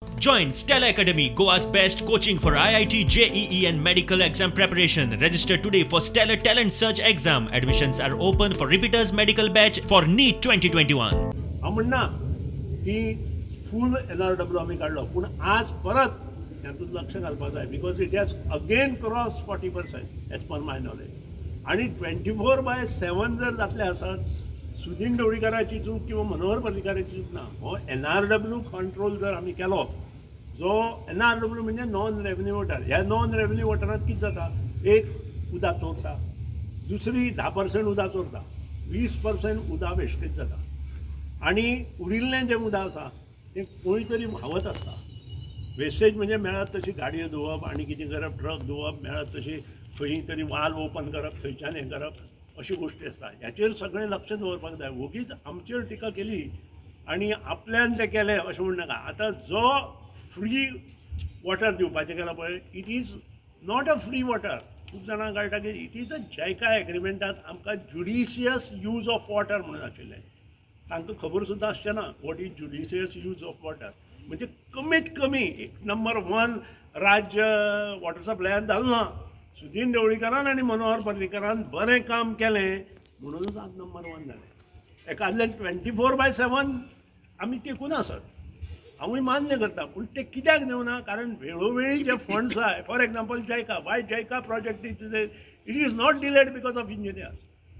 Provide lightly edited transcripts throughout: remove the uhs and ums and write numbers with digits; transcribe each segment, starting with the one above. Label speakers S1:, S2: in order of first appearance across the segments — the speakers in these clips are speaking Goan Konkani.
S1: Join Stella Academy, Goa's best coaching for IIT, JEE and medical exam preparation. Register today for Stellar Talent Search exam. Admissions are open for repeaters medical batch for NEET 2021.
S2: हांव म्हणना की फूल NRW आमी काडलो, पूण आज परत हातूंत लक्ष घालपाक जाय because it has again cross 40% as per my knowledge. आनी 24/7 जर जातलें आसत, सुदीन ढवळीकाराची चूक किंवा मनोहर पर्रीकाराची चूक ना. हो NRW control जर आमी केलो, जो NRW म्हणजे नॉन रेवन्यू वॉटर, ह्या नॉन रेवन्यू वॉटरांत कितें जाता, एक उदक चोरता, दुसरी 10% उदक चोरता, 20% उदक वेस्टेज जाता आनी उरिल्लें जें उदक आसा तें खंय तरी व्हांवत आसता. वेस्टेज म्हणजे मेळत तशी गाडयो धुवप आनी कितें करप, ट्रक धुवप, मेळत तशी खंय तरी वाल्व ओपन करप, थंयच्यान हें करप, अशी गोश्टी आसता. ह्याचेर सगळें लक्ष दवरपाक जाय. वोगीच आमचेर टिका केली आनी आपल्यान तें केलें अशें म्हणू नाका. आतां जो फ्री वॉटर दिवपाचें केलां पळय, it is not a free water. खूब जाणांक कळटा की it is a JICA एग्रीमेंटांत आमकां ज्युडिशियस यूज ऑफ वॉटर म्हणून आशिल्लें. तांकां खबर सुद्दां आसचें ना what is judicious use of water. म्हणजे कमीत कमी एक नंबर 1 राज्य वॉटर सप्लायान जालें ना. सुदीन ढवळीकारान आनी मनोहर पर्रीकारान बरें काम केलें म्हणूनच आज नंबर 1 जालें. एकादल्यान 24/7 आमी तेकून आसत, हांवूय मान्य करता, पूण ते कित्याक दिवना, कारण वेळोवेळी जे फंड्स आहाय, for example JICA, why JICA project is it is not delayed because of engineer,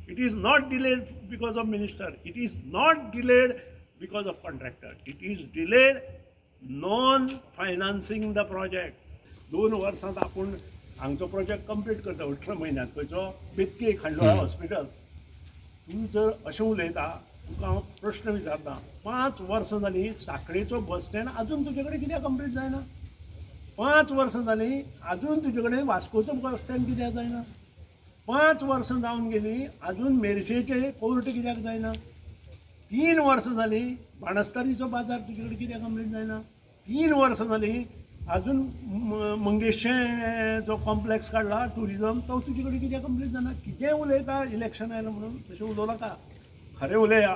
S2: it is not delayed because of minister, it is not delayed because of contractor, it is delayed non financing the project. 2 वर्सांत आपूण हांगचो प्रोजेक्ट कंप्लीट करता 18 म्हयन्यांत, खंयचो बेतके खांडोळा हॉस्पिटल. तूं जर अशें उलयता, तुका हांव प्रश्न विचारता, 5 वर्सां जालीं साखळेचो बस स्टँड अजून तुजे कडेन कित्याक कंप्लीट जायना? 5 वर्सां जालीं अजून तुजे कडेन वास्कोचो बस स्टँड कित्याक जायना? 5 वर्सां जावन गेलीं अजून मेरशेचें कोर्ट कित्याक जायना? 3 वर्सां जालीं बाणस्तारीचो बाजार तुजे कडेन कित्याक कंप्लीट जायना? 3 वर्सां जालीं अजून मंगेशें जो कॉम्प्लेक्स काडला ट्युरिजम तो तुजे कडेन कित्याक कंप्लीट जायना? कितें उलयता इलेक्शन आयलां म्हणून तशें उलोवं नाका, खरें उलया.